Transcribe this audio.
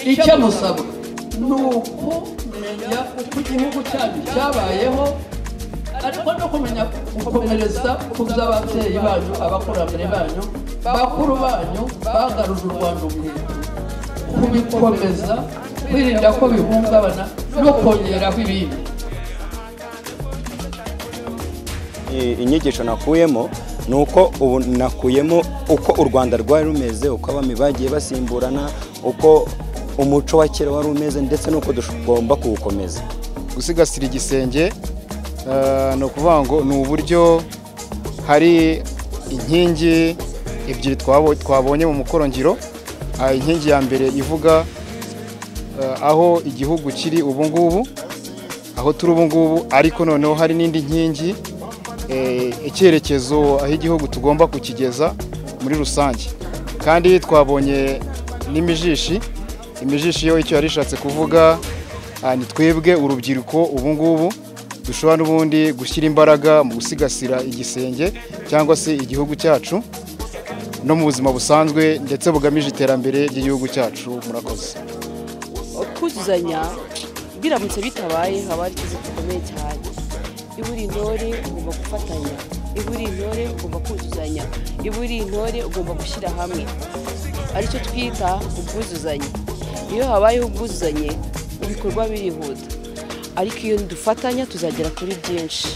Icyo musabwa ni ukumenya uko igihugu cyanyu cyabayeho, ariko no kumenya gukomereza ku by'ababyeyi banyu, abakurambere banyu, bakuru banyu bagaruje u Rwanda umuheto, kubikomeza, kwirinda ko bihungabana no kongeraho ibindi. Inyigisho nakuyemo ni uko ubu nakuyemo uko u Rwanda rwari rumeze, uko abami bagiye basimburana, uko umuco wa kera wari umeze, ndetse n'uko tugomba kuwukomeza. Gusigasira igisenge ni ukuvuga ngo ni uburyo hari inkingi ebyiri twabonye mu mukorongiro. Inkingi ya mbere ivuga aho igihugu kiri ubu ngubu, aho turi ubu ngubu, ariko noneho hari n'indi nkingi icyerekezo aho igihugu tugomba kukigeza muri rusange. Kandi twabonye n'imijishi. Imijishi yo icyo yarishatse kuvuga ni twebwe urubyiruko ubu ngubu dushobora n'ubundi gushyira imbaraga mu gusigasira igisenge cyangwa se igihugu cyacu no mu buzima busanzwe, ndetse bugamije iterambere ry'igihugu cyacu. Murakoze. Kuzuzanya biramutse bitabaye haba ari ikibazo gikomeye cyane. Iba uri intore ugomba gufatanya, iba uri intore ugomba kuzuzanya, iba uri intore ugomba gushyira hamwe, aricyo twita ubwuzuzanye. Iyo habayeho ubwuzuzanye ibikorwa birihuta, ariko iyo dufatanya tuzagera kuri byinshi.